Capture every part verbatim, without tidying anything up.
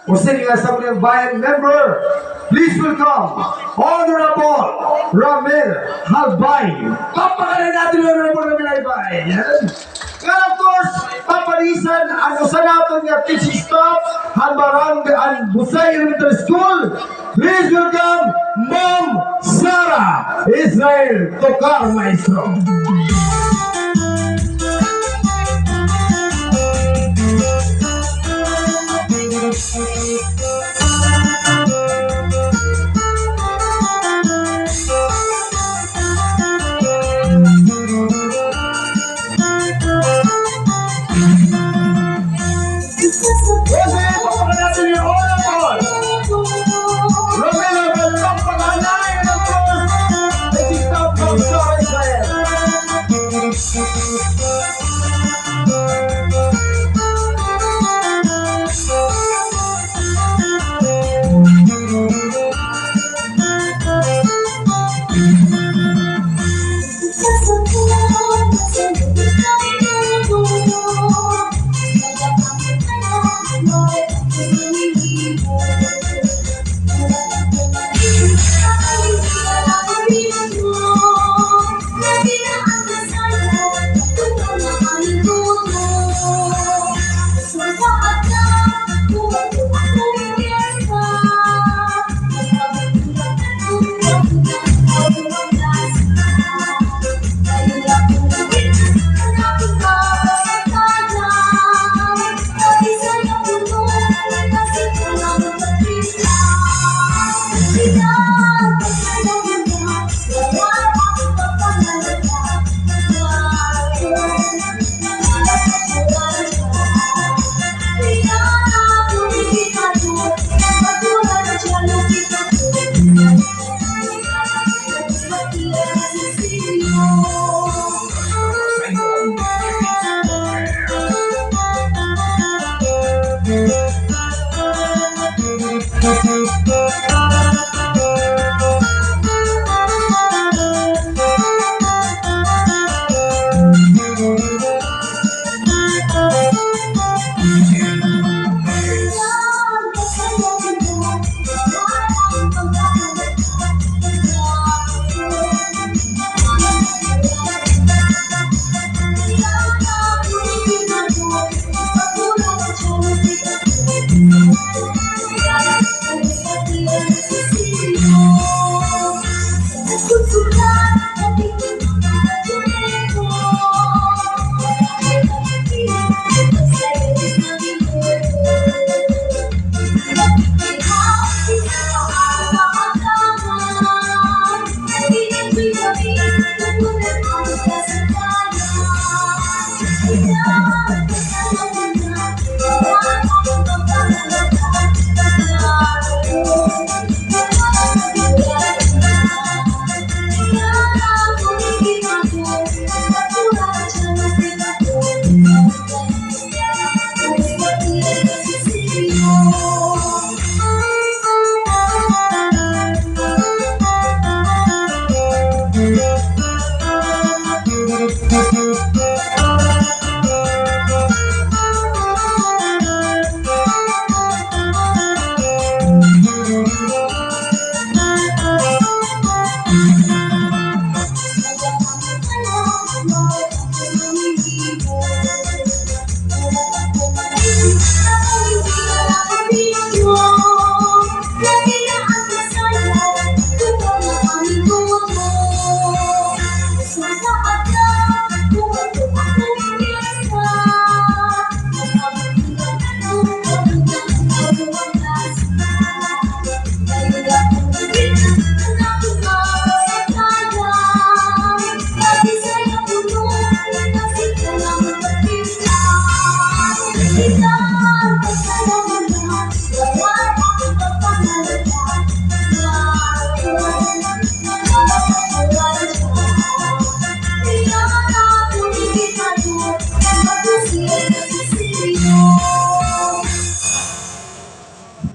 Usa ini nga Sangguniang Bayan member, please welcome Honorable Ramil Halbay. Palakpakan natin Honorable Ramil Halbay. Yan. Ngan of course, paparisan an usa naton nga teaching staff han Barangay, han Busay Elementary School. Please welcome Ma'am Sarah Israel Tocar, maestro. Jose, palakpakan natin yung Honorable Romero Beltrán Paganay, and of course, the TikTok of Florence Reyes.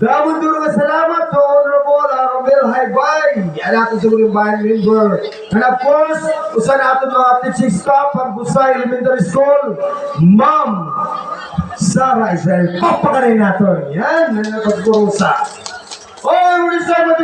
Damo duro nga salamat to Honorable Romel Haybay, an aton Sangguniang Bayan member. And of course, usa han aton mga teaching staff han Busay Elementary School, Ma'am Sara Israel, pakpakanan naton. Yan, mga pagkurusa. Oy, Rudy Sara,